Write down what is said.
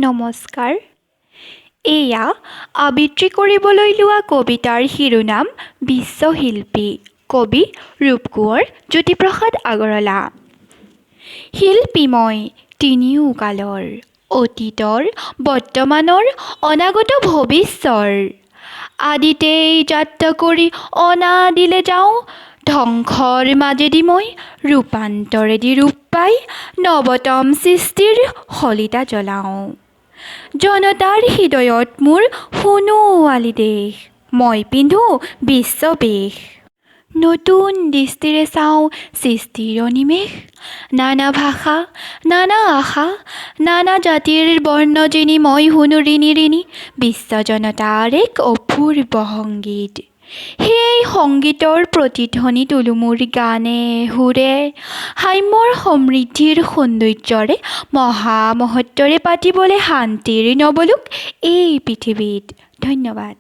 নমস্কাৰ। এয়া আবৃত্তি কৰিবলৈ লোৱা কবিতাৰ শিৰোনাম বিশ্বশিল্পী, কবি ৰূপকোঁৱৰ জ্যোতিপ্ৰসাদ আগৰৱালা। শিল্পী মই তিনিও কালৰ, অতীতৰ, বৰ্তমানৰ, অনাগত ভৱিষ্যৰ। আদিতেই যাত্ৰা কৰি অনাদিলে যাওঁ, ধ্বংসৰ মাজেদি মই ৰূপান্তৰেদি ৰূপ পাই নৱতম সৃষ্টিৰ শলিতা জ্বলাওঁ। জনতাৰ হৃদয়ত মোৰ সোণোৱালী দেশ, মই পিন্ধো বিশ্ববেশ। নতুন দৃষ্টিৰে চাওঁ সৃষ্টিৰ অনিমেষ। নানা ভাষা, নানা আশা, নানা জাতিৰ বৰ্ণ জিনি মই শুনো ৰিণি ৰিণি বিশ্ব জনতাৰ এক অপূৰ্ব সংগীত। সেই সংগীতৰ প্ৰতিধ্বনি তোলো মোৰ গানে সুৰে, সাম্যৰ সমৃদ্ধিৰ সৌন্দৰ্যৰে মহামহত্বৰে পাতিবলৈ শান্তিৰ নৱলোক এই পৃথিৱীত। ধন্যবাদ।